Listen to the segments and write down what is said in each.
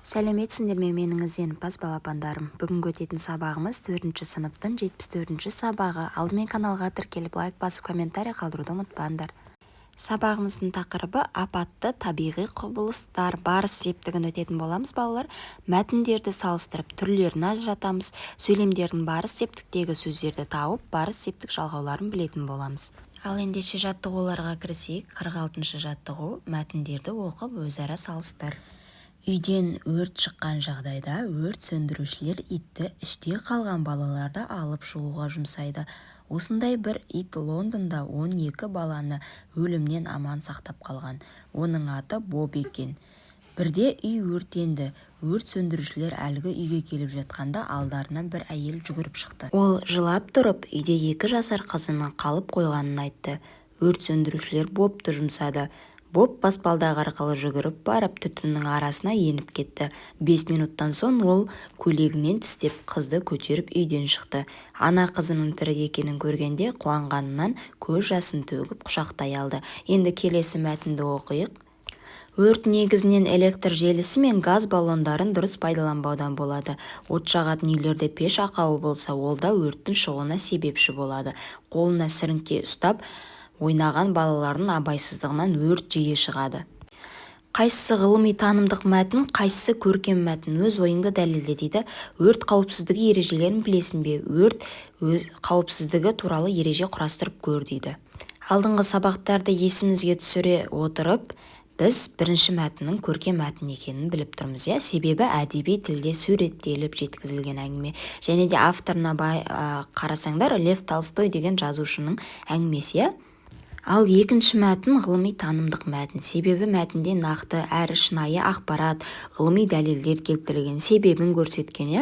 Сәлеметсіңдер ме, менің ізденімпаз балапандарым! Бүгінгі өтетін сабағымыз төртінші сыныптың 74-ші сабағы. Алдымен каналға тіркеліп, лайк басып, комментарий қалдыруды ұмытпаңдар. Сабағымыздың тақырыбы: апатты табиғи құбылыстар. Барыс септігін өтетін боламыз, балалар. Мәтіндерді салыстырып, түрлерін ажыратамыз. Сөйлемдердің барыс септіктегі сөздерді тауып, барыс септік жалғауларын білетін боламыз. Ал ендеше жаттығуларға кірісейік. 46-жаттығу: мәтіндерді оқып, өзара салыстыр. Үйден өрт шыққан жағдайда өрт сөндірушілер итті іште қалған балаларды алып шығуға жұмсайды. Осындай бір ит Лондонда 12 баланы өлімнен аман сақтап қалған. Оның аты Боб екен. Бірде үй өртенді. Өрт сөндірушілер әлгі үйге келіп жатқанда, алдарынан бір әйел жүгіріп шықты. Ол жылап тұрып, үйде 2 жасар қызының қалып қойғанын айтты. Өрт сөндірушілер Бобты жұмсады. Боб баспалдақ арқылы жүгіріп барып, түтіннің арасына еніп кетті. 5 минуттан соң ол көйлегінен тістеп, қызды көтеріп үйден шықты. Ана қызының тірі екенін көргенде, қуанғанынан көз жасын төгіп, құшақтай алды. Енді келесі мәтінді оқиық. Өрт негізінен электр желісі мен газ баллондарын дұрыс пайдаланбаудан болады. От жағатын үйлерде пеш ақауы болса, ол да өрттің шығуына себепші болады. Қолына сіріңке ұстап ойнаған балалардың абайсыздығынан өрт жиі шығады. Қайсысы ғылыми-танымдық мәтін, қайсысы көркем мәтін? Өз ойыңды дәлелде, дейді. Өрт қауіпсіздігі ережелерін білесің бе? Өрт қауіпсіздігі туралы ереже құрастырып көр, дейді. Алдыңғы сабақтарды есімізге түсіре отырып, біз бірінші мәтіннің көркем мәтін екенін біліп тұрмыз, иә. Себебі әдеби тілде суреттеліп жеткізілген әңгіме және де авторына қарасаңдар, Лев Толстой деген жазушының әңгімесі, иә. Ал екінші мәтін ғылыми-танымдық мәтін. Себебі мәтінде нақты әрі шынайы ақпарат, ғылыми дәлелдер келтірілген, себебін көрсеткен, иә.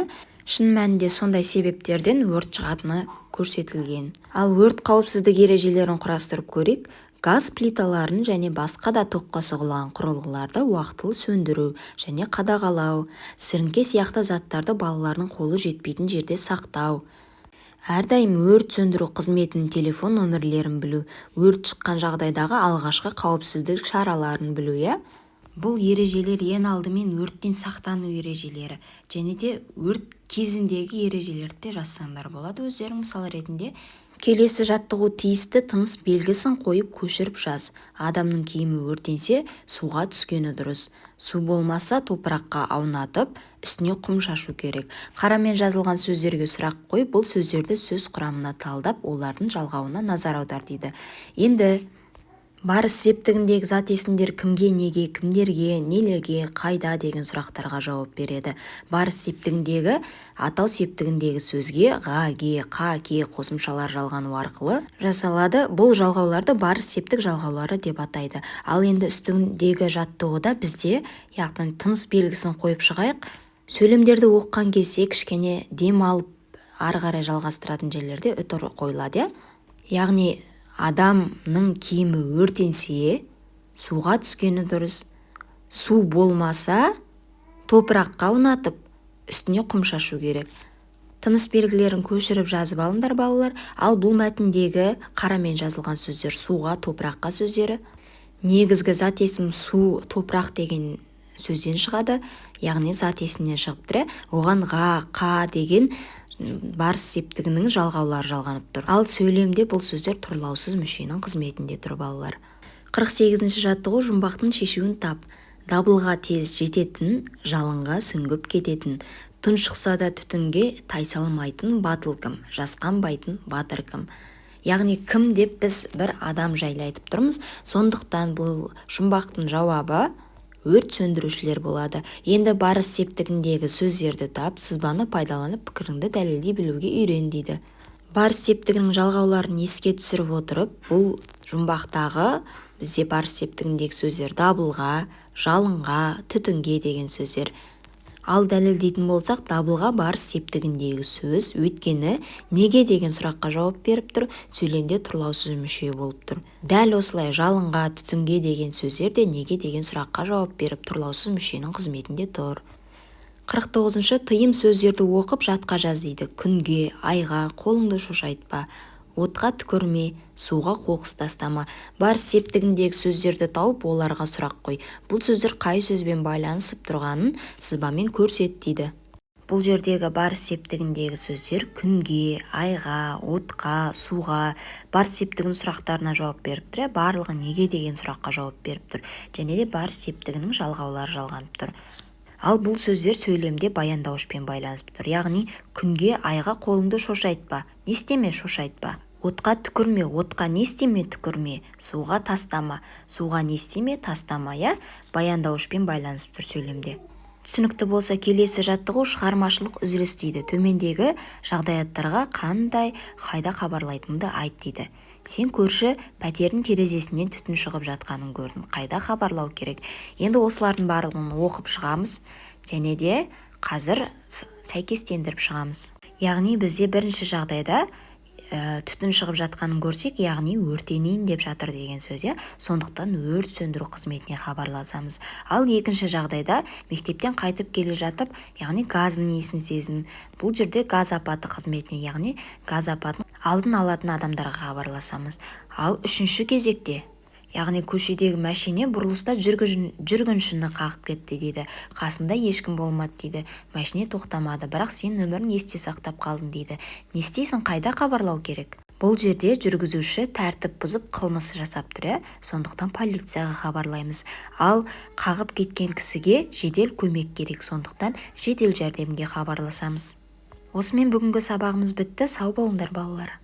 Шын мәнінде сондай себептерден өрт шығатыны көрсетілген. Ал өрт қауіпсіздік ережелерін құрастырып көрейік. Газ плиталарын және басқа да тоққа сұғылған құрылғыларды уақтылы сөндіру және қадағалау, сіріңке сияқты заттарды балалардың қолы жетпейтін жерде сақтау, әрдайым өрт сөндіру қызметінің телефон нөмірлерін білу, өрт шыққан жағдайдағы алғашқы қауіпсіздік шараларын білу, иә. Бұл ережелер ең алдымен өрттен сақтану ережелері және де өрт кезіндегі ережелерді де жазсаңдар болады өздерің мысал ретінде. Келесі жаттығу: тиісті тыныс белгісін қойып, көшіріп жаз. Адамның киімі өртенсе, суға түскені дұрыс. Су болмаса, топыраққа аунатып, үстіне құм шашу керек. Қарамен жазылған сөздерге сұрақ қой. Бұл сөздерді сөз құрамына талдап, олардың жалғауына назар аудар, дейді. Енді барыс септігіндегі зат есімдер кімге, неге, кімдерге, нелерге, қайда деген сұрақтарға жауап береді. Барыс септігіндегі атау септігіндегі сөзге ға, ге, қа, ке қосымшалар жалғану арқылы жасалады. Бұл жалғауларды барыс септік жалғаулары деп атайды. Ал енді үстіндегі жаттығуда бізде, яғни тыныс белгісін қойып шығайық. Сөйлемдерді оқыған кезде кішкене дем алып, ары қарай жалғастыратын жерлерде үтір қойылады, иә. Яғни адамның киімі өртенсе, суға түскені дұрыс. Су болмаса, топыраққа аунатып, үстіне құм шашу керек. Тыныс белгілерін көшіріп жазып алыңдар, балалар. Ал бұл мәтіндегі қарамен жазылған сөздер: суға, топыраққа сөздері. Негізгі зат есім су, топырақ деген сөзден шығады, яғни зат есімнен шығып тұр, иә. Оған ға, қа деген барыс септігінің жалғаулары жалғанып тұр. Ал сөйлемде бұл сөздер тұрлаусыз мүшенің қызметінде тұр, балалар. 48-жаттығу: жұмбақтың шешуін тап. Дабылға тез жететін, жалынға сүңгіп кететін, тұншықса да түтінге тайсалмайтын батыл кім? Жасқанбайтын батыр кім? Яғни кім деп біз бір адам жайлы айтып тұрмыз. Сондықтан бұл жұмбақтың жауабы өрт сөндірушілер болады. Енді барыс септігіндегі сөздерді тап, сызбаны пайдаланып, пікіріңді дәлелдей білуге үйрен, дейді. Барыс септігінің жалғауларын еске түсіріп отырып, бұл жұмбақтағы бізде барыс септігіндегі сөздер дабылға, жалынға, түтінге деген сөздер. Ал дәлелдейтін болсақ, дабылға барыс септігіндегі сөз, өйткені неге деген сұраққа жауап беріп тұр, сөйлемде тұрлаусыз мүше болып тұр. Дәл осылай жалынға, түтінге деген сөздер де неге деген сұраққа жауап беріп, тұрлаусыз мүшенің қызметінде тұр. 49-шы: тыйым сөздерді оқып, жатқа жаз, дейді. Күнге, айға қолыңды шошайтпа. Отқа түкірме, суға қоқыс тастама. Барыс септігіндегі сөздерді тауып, оларға сұрақ қой. Бұл сөздер қай сөзбен байланысып тұрғанын сызбамен көрсет дейді. Бұл жердегі барыс септігіндегі сөздер күнге, айға, отқа, суға. Барыс септігінің сұрақтарына жауап беріп тұр, иә, барлығы неге деген сұраққа жауап беріп тұр және де барыс септігінің жалғаулары жалғанып тұр. Ал бұл сөздер сөйлемде баяндауышпен байланысып тұр, яғни күнге, айға қолыңды шошайтпа, не істеме, шошайтпа. Отқа түкірме, отқа не істеме, түкірме. Суға тастама, суға не істеме, тастама, иә, баяндауышпен байланысып тұр сөйлемде. Түсінікті болса, келесі жаттығу: шығармашылық үзіліс дейді. Төмендегі жағдаяттарға қандай, қайда хабарлайтыныңды айт дейді. Сен көрші пәтердің терезесінен түтін шығып жатқанын көрдің. Қайда хабарлау керек? Енді осылардың барлығын оқып шығамыз және де қазір сәйкестендіріп шығамыз. Яғни бізде бірінші жағдайда түтін шығып жатқанын көрсек, яғни өртенейін деп жатыр деген сөз, иә, сондықтан өрт сөндіру қызметіне хабарласамыз. Ал екінші жағдайда мектептен қайтып келе жатып, яғни газдың иісін сездің. Бұл жерде газ апаты қызметіне, яғни газ апатын алдын алатын адамдарға хабарласамыз. Ал үшінші кезекте, яғни көшедегі мәшине бұрылыста жүргіншіні қағып кетті дейді. Қасында ешкім болмады дейді. Мәшине тоқтамады, бірақ сен нөмірін есте сақтап қалдың дейді. Не істейсің, қайда хабарлау керек? Бұл жерде жүргізуші тәртіп бұзып, қылмыс жасап тұр, иә, сондықтан полицияға хабарлаймыз. Ал қағып кеткен кісіге жедел көмек керек, сондықтан жедел жәрдемге хабарласамыз. Осымен бүгінгі сабағымыз бітті. Сау болыңдар, балалар.